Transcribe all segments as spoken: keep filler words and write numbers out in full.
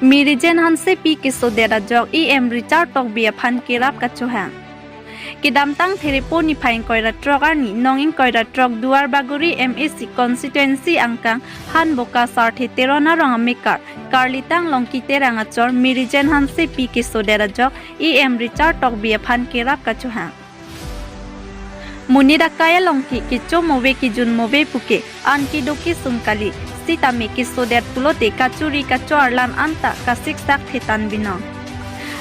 Mirijen Hansepi kesodet ajok E M Richard Tokbi aphan kerap kachohang. Kedamtang Therepo niphai ingkoi ra throk arni nong ingkoi ra throk Duarbagori M A C constituency angkang Hanboka Sarthe Teron arong amekar Karlitang Longki Terang achor Mirijen Hansepi kesodet ajok E M Richard Tokbi aphan kerap kachohang. Monit akai along ke kecho move kejun move puke an kedo kesung kali, sitame kesodet pulote kachuri kachoarlan anta kasiksak thetan binong.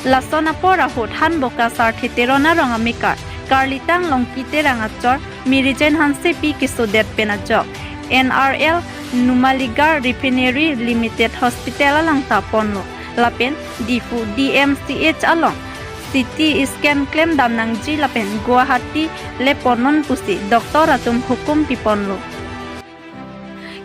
Lason apor ahut Hanboka Sarthe Teron arong amekar Karlitang Longki Terang achor Mirijen Hansepi kesodet pen ajok N R L Numaligarh Refinery Limited Hospital along ta ponlo, lapen Diphu D M C H along C T scan klemdam nangji lapen Guwahati le ponnon pusi doctor atum hukum piponlo.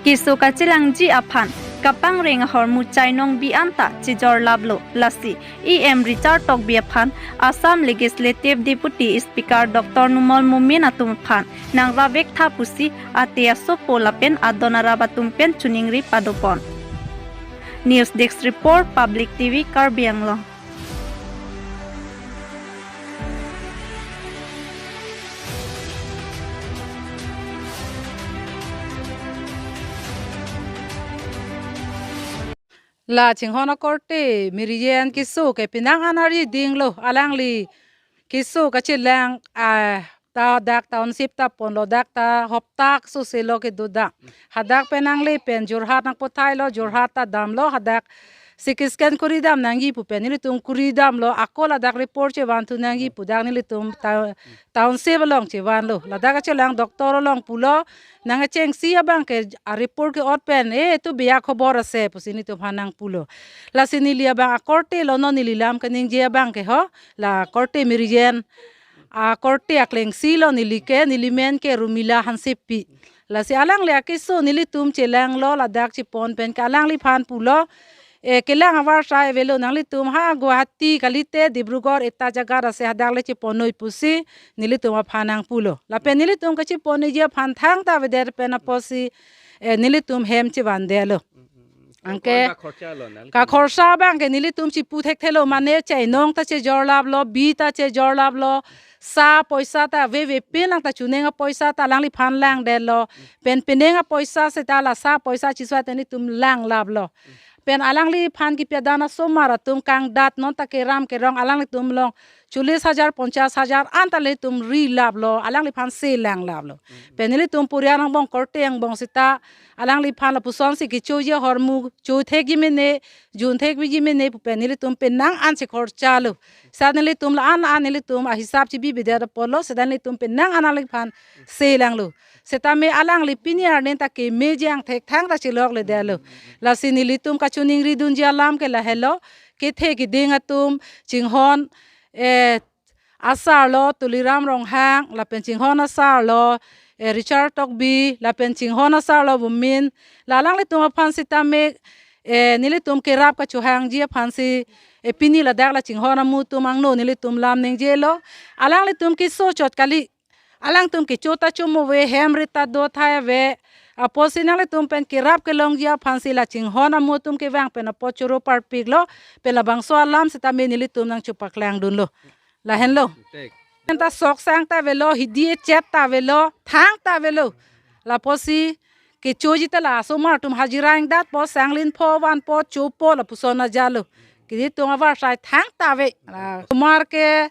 Keso kachelangji aphan kapangreng ahormu chainong bi anta chejor laplo, lasi E M Richard Tokbi aphan Assam Legislative Deputy Speaker Doctor Numal Momin atum aphan nangravek tha pusi ate asopo lapen adon arap atum pen choningri padopon. News Desk Report, Public T V, Karbi Anglong. La chinghon akorte Mirijen keso ke penang an arjidinglo, alangli keso kachelang, ah, ta dak township ta ponlo, dak ta hoptak soselo kedo dak. Hadak pen nangle pen Jorhat nangpothailo, Jorhat ta damlo, hadak C T scan kuri dam nangji pu pen nelitum kuri damlo, ako ladak report chevan thu nangji pu dak nelitum ta township along chevanlo. Ladak kachelang doctor along pulo, nang kechengsi abang ke a report ke-ot pen, eh, tu biya khobor ase pusi nelitum aphan nangpulo. Lasi neli abang akorte lo, non neli lam kaningje abang ke ho, la korte Mirijen akorte aklengsi lo neli ke, neli men ke Rumila Hansepi. Lasi alangli akeso nelitum chelanglo, ladak chepon pen ke alangliphan pulo, eh, kelang avarsai avelo, nanglitum ha Guwahati kalite Dibrugarh eta jagat ase hadak le cheponnoi pusi nelitum aphan nangpulo. Lapen nelitum kacheponnoiji aphan thangta avedet pen apotsi, eh, nelitum hem chevandetlo. Anke kakhorsa abang ke nelitum chipu thekthelo, mane chainong ta chejor laplo, bi ta chejor laplo, sa poisa ta veve penang ta chuning apoisa ta alangliphan langdetlo, pen penang apoisa seta la sa poisa chisuat nelitum lang laplo. Pen alangliphan kepi adan asomar atum kangdat non ta keram kerong alanglitum along cholis hajar, ponchas hajar anta nelitum ri laplo, alangliphan se lang laplo. Pen nelitum purian angbong korte angbong seta alangliphan lapusonsi kechoji ahormu, cho thekji mene, jun thekji mene pu pen nelitum penang an chekhorchalo. Seta nelitum la-an la-an nelitum ahisap chebibidet apotlo, seta nelitum penang an alangliphan se langlo. Setame alangli pini arni ta kemeji angthek thangta chelokledetlo. Lasi nelitum kachoningridunji alam ke lahelo, kethe keding atum chinghon, eh, asarlo Tuliram Ronghang, lapen chinghon asarlo, eh, Richard Tokbi, lapen chinghon asarlo Momin, la alanglitum aphan setame, eh, nelitum kerap kachohangji aphansi, eh, pini ladak la chinghon amu atum angno nelitum lam ningjelo, alanglitum keso chot kali, alangtum kecho ta cho move, hem rit ta do thai ave. Apotsi nanglitum pen kerap kelongji aphansi la chinghon amu atum kevang pen apot choro parpiklo, pen labangso alam setame nelitum nangchopaklangdunlo. Lahenlo. Pen ta sok sang ta avelo, hidi echet ta avelo, thang ta avelo. Lapotsi kechoji ta la asomar atum hajira ingdat po, sanglin pho van po, cho po lapuson ajalo. Keditung avarsai thangta ave. La, asomar ke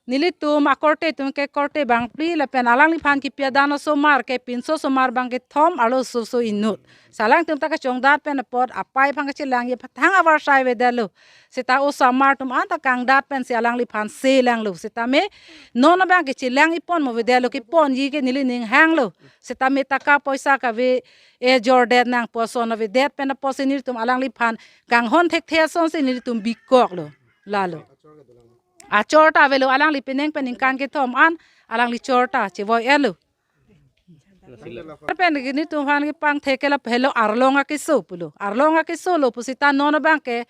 nelitum akorte atum ke korte bangphli lapen alangliphan kepi adan asomar ke pinso asomar bang kethom arloso so inut. Lasi alangtum ta kachongdat pen apot apai aphan kachelangji aphan thang avarsai avedetlo. Seta osomar atum anta kangdat pensi alangliphan se langlo. Setame non abang ke chelang-i pon mo avedetlo, keponji ke neli ning hanglo. Setame taka poisa kave, eh, jordet nangpo ason avedet pen apotsi nelitum alangliphan kanghon thekthe asonsi nelitum bikoklo. Lalo. Achor ta avelo, alangli penang pen ningkan kethom an alangli chor ta chevoi-etlo. Pen nelitum aphan kepangthek ke lahelo, arlong akeso pulo. Arlong akeso lo pu seta non abang ke,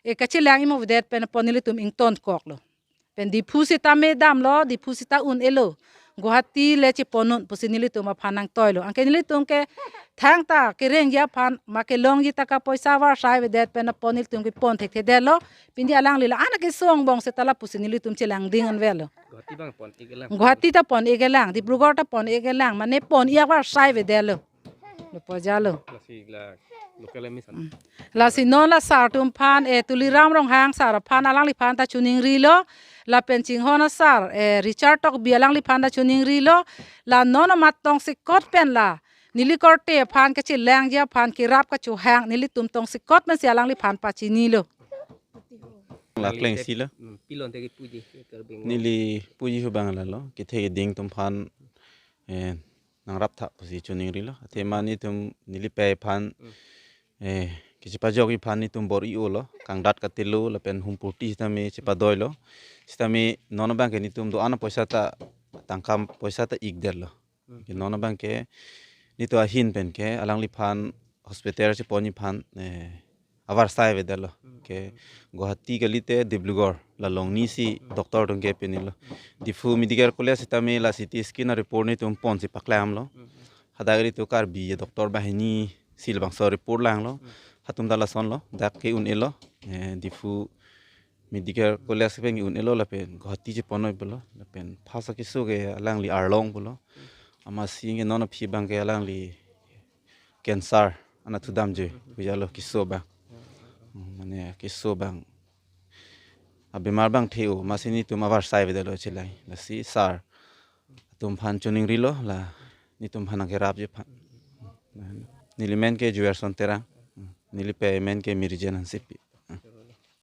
eh, kachelang-i mo avedet pen apot nelitum ingtonkoklo. Pen Diphu setame damlo, Diphu seta un-elo. Guwahati le cheponnon pusi nelitum aphan nangtoilo. Anke nelitum ke thangta kerengji aphan ma kelongji ta kapoisa avarsai avedet pen apot nelitum kepon thekthedetlo. Pini alangli la-an akesung bong seta lapusi nelitum chelangding anvetlo. Guwahati abang pon-iklang. Guwahati ta pon-iklang, Dibrugarh ta pon-iklang, mane pon-ik avarsai avedetlo. Lo pojalo. Lasi la local M E san. Mm. Lasi non la sir atum aphan, eh, Tuliram Ronghang sir aphan alangliphan ta choningrilo. Lapen chinghon a-sir, eh, Richard Tokbi alangliphan ta choningrilo. La non amat tongsekot pen la neli korte aphan kachelangji aphan kerap kachohang nelitum tongsekot pensi alangliphan pachinilo. La kleng si lo. Hmm, pilon te kipuji, Karbi Anglong. Neli puji hu abang lalo, kethe keding atum aphan, eh, nangraptha pusi choningrilo. Athema nelitum neli pei aphan, Hmm. eh, kachepajokji aphan nelitum bor-i-olo, kangdat katelo, lapen humpurti sitame chepadoilo. Sitame non abang ke nelitum do-an apoisa ta, tangka poisa ta ikdetlo. Hmm. Ke non abang ke nelitum ahin pen ke alangliphan hospital cheponji aphan, eh, avarsai avedetlo. Hmm. Ke Guwahati kalite Dibrugarh la longni si Hmm. doctor atum ke penilo. Hmm. Diphu Medical College sitame la C T scan a-report nelitum ponsi paklemlo. Hmm. Hadak nelitum Karbi doctor banghini si labangso report langlo. Hmm. Halatum ta lasonlo, dak ke un-elo. Eh, Diphu Medical College pen un-elo lapen Guwahati cheponnoi pulo. Lapen first akeso ke alangli arlong pulo. Amatsi ke non aphi abang ke alangli cancer anatthu damjoi pu jalo keso abang. Hmm, mane keso abang abemar abang the-o, amatsi nelitum avarsai avedetlo chelang. Lasi sir atum aphan choningrilo la nelitum aphan nangkerapji aphan. Neli men ke Juerson Terang. Neli pei men ke Mirijen Hansepi.